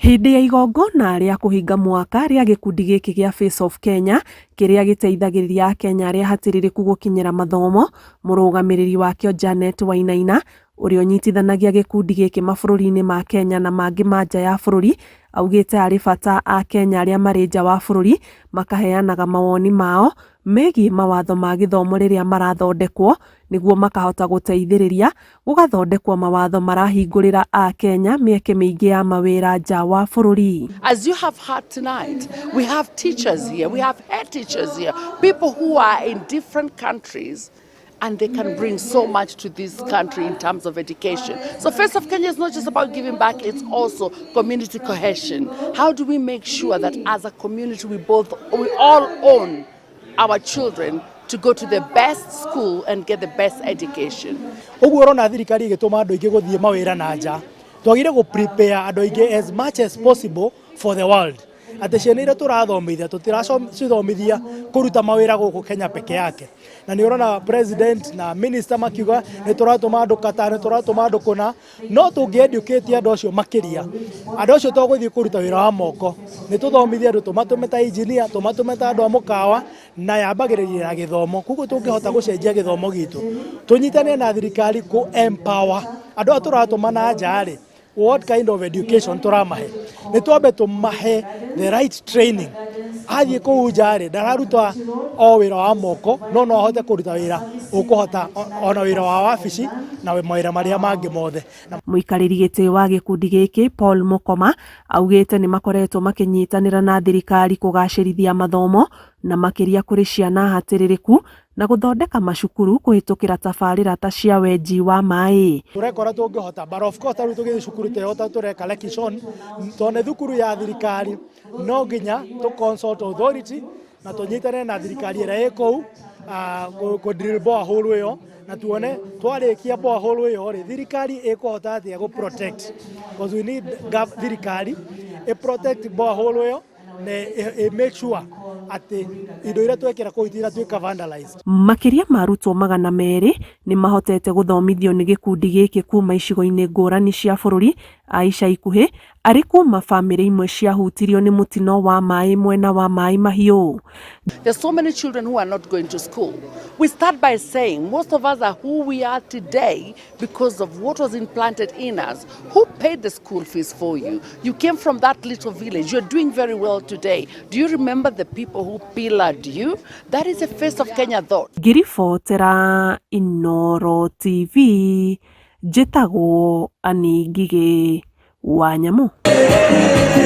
Hĩndĩ ya igongona rĩa kũhinga mwaka rĩa gĩkundi gĩkĩ gĩa Face of Kenya kĩrĩa gĩteithagĩrĩria akenya arĩa hatĩrĩrĩku gũkinyĩra mathomo, mũrũgamĩrĩri wakĩo Janet Wainaina ũrĩa ũnyitithanagia gĩkundi gĩkĩ mabũrũri-inĩ ma Kenya na mangĩ ma nja ya bũrũri augĩte harĩ bata akenya arĩa marĩ nja wa bũrũri makaheanaga mawoni mao megiĩ mawatho ma gĩthomo rĩrĩa marathondekwo nĩguo makahota gũteithĩrĩria gũgathondekwo mawatho marahingũrĩra akenya mĩeke mĩingĩ ya mawĩra nja wa bũrũri. As you have heard tonight, we have teachers here, we have head teachers here, people who are in different countries and they can bring so much to this country in terms of education. So Face of Kenya is not just about giving back, it's also community cohesion. How do we make sure that as a community we all own our children to go to the best school and get the best education? Ũguo ũrona thirikari ĩgĩtũma andũ aingĩ gũthiĩ mawĩra na nja, twagire gũ prepare andũ aingĩ as much as possible for the world, atĩ ciana iria tũrathomithia tũtiracithomithia kũruta mawĩra gũkũ Kenya peke yake. Na nĩ ũrona president na minister makiuga nĩ tũratũma andũ Qatar, nĩ tũratũma andũ kũna, no tũngĩ educate andũ acio makĩria, andũ acio to gũthiĩ kũruta wĩra wa moko, nĩ tũthomithie andũ, tũmatũme ta engineer, tũmatũme ta andũ a mũkawa, na yambagĩrĩria na gĩthomo. Koguo tũngĩhota gũcenjia gĩthomo gitũ, tũnyitane na thirikari kũ empower andũ aya tũratũma na nja rĩ, what kind of education tũramahe? Nĩ twambe tũmahe the right training, athiĩ kũu nja rĩ, ndararuta o wĩra wa moko, no no ahote kũruta wĩra ũkũhota ona wĩra wa wabici na mawĩra marĩa mangĩ mothe. Mũikarĩri gĩtĩ wa gĩkundi gĩkĩ Paul Mũkoma augĩte nĩ makoretwo makĩnyitanĩra na thirikari kũgacĩrithia mathomo na makĩria kũrĩ ciana hatĩrĩrĩku na gũthondeka macukuru kũhĩtũkĩra tabarĩra ta cia wenji wa maĩ. Tũrekora tũngĩhota, but of course tarĩu tũgĩthiĩ cukuru ta ĩyo ta tũreka Lekishon, tondũ nĩ thukuru ya thirikari, no nginya tũ consult authority na tũnyitane na thirikari ĩrĩa ĩ kũu kũ drill borehole ĩyo, na tuone twarĩkia borehole ĩyo rĩ, thirikari ĩkũhota atĩa gũ protect, because we need thirikari ĩ protect borehole ĩyo na ĩ make sure atĩ indo iria twekĩra kũu itiratuĩka vandalized. Makĩria ma arutwo 200 nĩ mahotete gũthomithio nĩ gĩkundi gĩkĩ kuma icigo-inĩ ngũrani cia bũrũri a ica ikuhĩ arĩ kuma bamĩrĩ imwe ciahutirio nĩ mũtino wa maĩ mwena wa Maĩ Mahiũ. There's so many children who are not going to school. We start by saying most of us are who we are today because of what was implanted in us. Who paid the school fees for you? You came from that little village. You're doing very well today. Do you remember the people who pillared you? That is the Face of Kenya thought. Ngĩribotera Inooro TV, njĩtagwo Anĩ Ngigĩ wa Nyamũ.